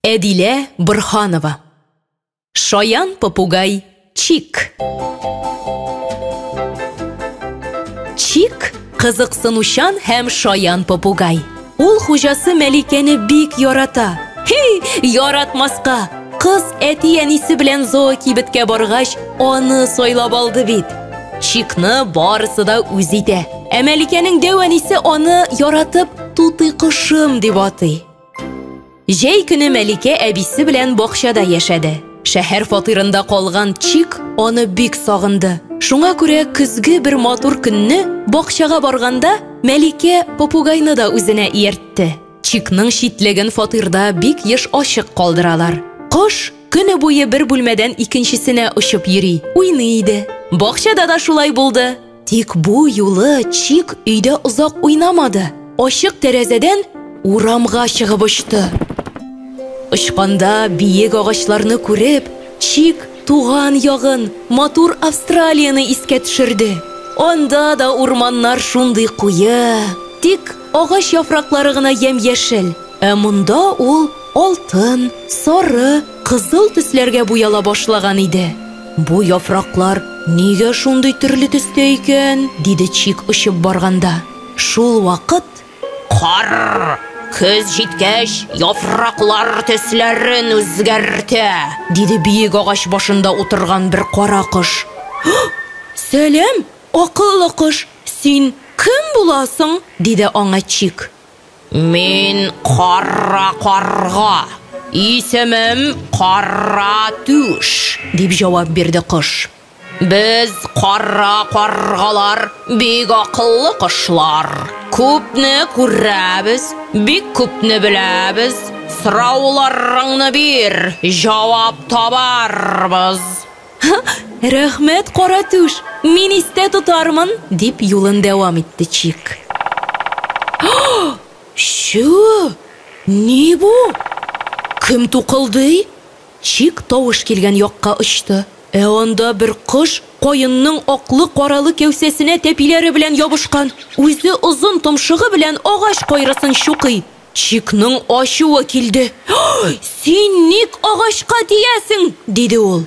Әдилә Борһанова. Шаян попугай Чик. Чик кызыксынучан һәм шаян попугай. Ул хуҗасы Мәликәне бик ярата. Хи, яратмаска! Кыз әти-әнисе белән зоокибеткә баргач, аны сайлап алды бит. Чикны барысы да үз итә. Ә Мәликәнең дәү әнисе аны яратып тутый кошым дип атый. Җәй көне Мәликә әбисе белән бакчада яшәде. Шәһәр фатирында калган Чик аны бик сагынды. Шуңа күрә көзге бер матур көнне бакчага барганда Мәликә попугайны да үзенә ияртте. Чикның читлеген фатирда бик еш ачык калдыралар. Кош көне буе бер бүлмәдән икенчесенә очып йөри, уйный иде. Бакчада да шулай булды. Тик бу юлы Чик өйдә озак уйнамады. Ачык тәрәзәдән урамга чыгып очты. Очканда биек агачларны күреп, Чик туган ягын, матур Австралияне искә төшерде. Анда да урманнар шундый куе, тик агач яфраклары гына ямь-яшел. Ә монда ул алтын, сары, кызыл төсләргә буяла башлаган иде. Бу яфраклар нигә шундый төрле төстә икән? диде Чик очып барганда. Шул вакыт Кар! Көз җиткәч, яфраклар төсләрен үзгәртә, диде биек агач башында утырган бер кара кош. Сәлам, акыллы кош, син кем буласың? диде аңа Чик. Мин кара карга. Исемем Кара Түш, дип җавап бирде кош. Без кара каргалар бик акыллы кошлар. Күпне күрәбез, бик күпне беләбез. Сорауларыңны бир, җавап табарбыз. Рәхмәт, Кара Түш, мин истә тотармын, дип юлын дәвам итте Чик. Чү! Ни бу? Кем тукылдый? Чик тавыш килгән якка очты. Ә анда бер кош каенның аклы-каралы кәүсәсенә тәпиләре белән ябышкан, үзе озын томшыгы белән агач кайрысын чукый. Чикның ачуы килде. Син ник агачка тиясең? диде ул.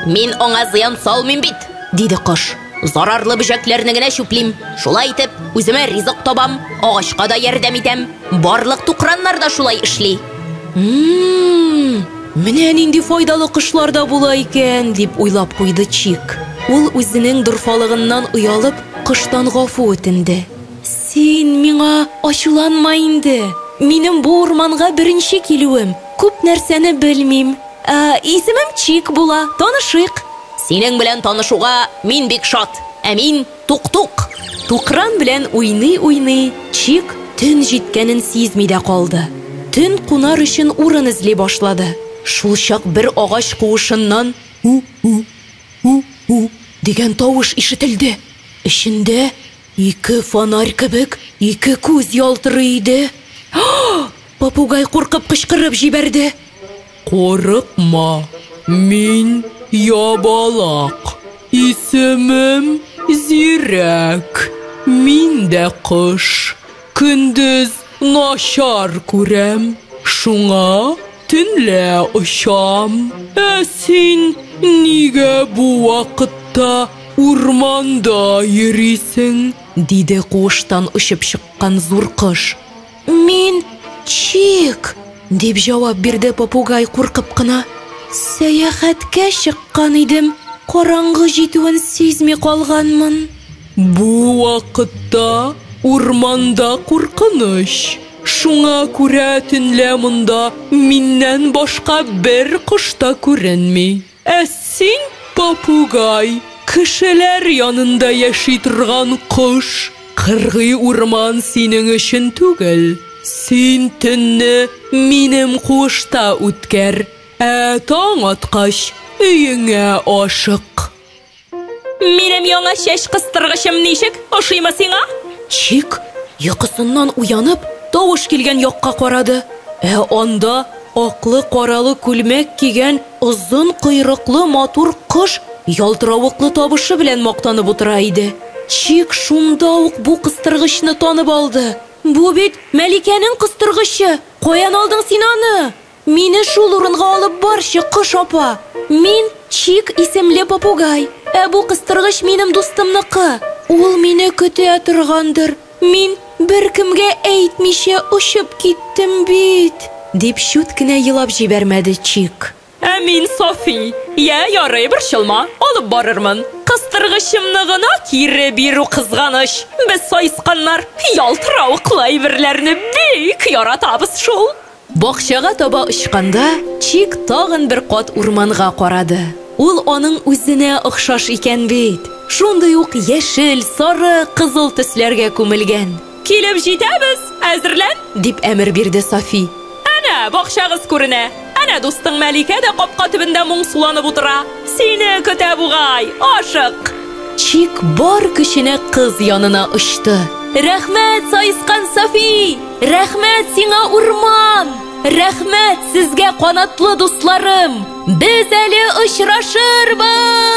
Мин аңа зыян салмыйм бит, диде кош. Зарарлы бөҗәкләрне генә чүплим. Шулай итеп, үземә ризык табам, агачка да ярдәм итәм. Барлык тукраннар да шулай эшли. Менә нинди файдалы кошлар да була икән, дип уйлап куйды Чик. Ул үзенең дорфалыгыннан оялып, коштан гафу үтенде. Син миңа ачуланма инде. Минем бу урманга беренче килүем. Күп нәрсәне белмим. Ә, исемем Чик була. Танышыйк. Синең белән танышуга мин бик шат. Ә мин Тук-тук. Тукран белән уйный-уйный, Чик төн җиткәнен сизми дә калды. Төн кунар өчен урын эзли башлады. Шул чак бер агач куышыннан у-у, у-у дигән тавыш ишетелде. Эчендә ике фонарь кебек ике күз ялтырый иде. Попугай куркып кычкырып җибәрде. Курыкма, мин ябалак. Исемем Зирәк. Мин дә кош. Көндез начар күрәм, шуңа төнлә очам. Ә син нигә бу вакытта урманда йөрисең? Диде куыштан очып чыккан зур кош. Мин Чик, дип җавап бирде попугай куркып кына. Сәяхәткә чыккан идем, караңгы җитүен сизми калганмын. Бу вакытта урманда куркыныч. Шуңа күрә төнлә монда миннән башка бер кош та күренми. Ә син, попугай, кешеләр янында яши торган кош. Кыргый урман синең өчен түгел. Син төнне минем куышта үткәр, ә таң аткач, өеңә ашык. Минем яңа чәч кыстыргычым ничек? Ошыймы сиңа? Чик, йокысыннан уянып, тавыш килгән якка карады. Ә анда аклы-каралы күлмәк кигән озын койрыклы матур кош ялтыравыклы табышы белән мактанып утыра иде. Чик шунда ук бу кыстыргычны танып алды. Бу бит Мәликәнең кыстыргычы. Каян алдың син аны? Мине шул урынга алып барчы, кош апа. Мин Чик исемле попугай. Ә бу кыстыргыч минем дустымныкы. Ул мине көтә торгандыр. Мин беркемгә әйтмичә очып киттем бит, дип чүт кенә елап җибәрмәде Чик. Ә мин Софи. Йә, ярый, борчылма, алып барырмын. Кыстыргычымны гына кире бирү кызганыч. Без саесканнар ялтыравыклы әйберләрне бик яратабыз шул. Бакчага таба очканда, Чик тагын бер кат урманга карады. Ул аның үзенә охшаш икән бит. Шундый ук яшел, сары, кызыл төсләргә күмелгән. Килеп җитәбез, әзерлән! Дип әмер бирде Софи. Әнә, бакчагыз күренә. Әнә дустың Мәликә дә капка төбендә моңсуланып утыра. Сине көтә бугай, ашык! Чик бар көченә кыз янына очты. Рәхмәт, саескан Софи! Рәхмәт сиңа, урман! Рәхмәт сезгә, канатлы дусларым! Без әле очрашырбыз!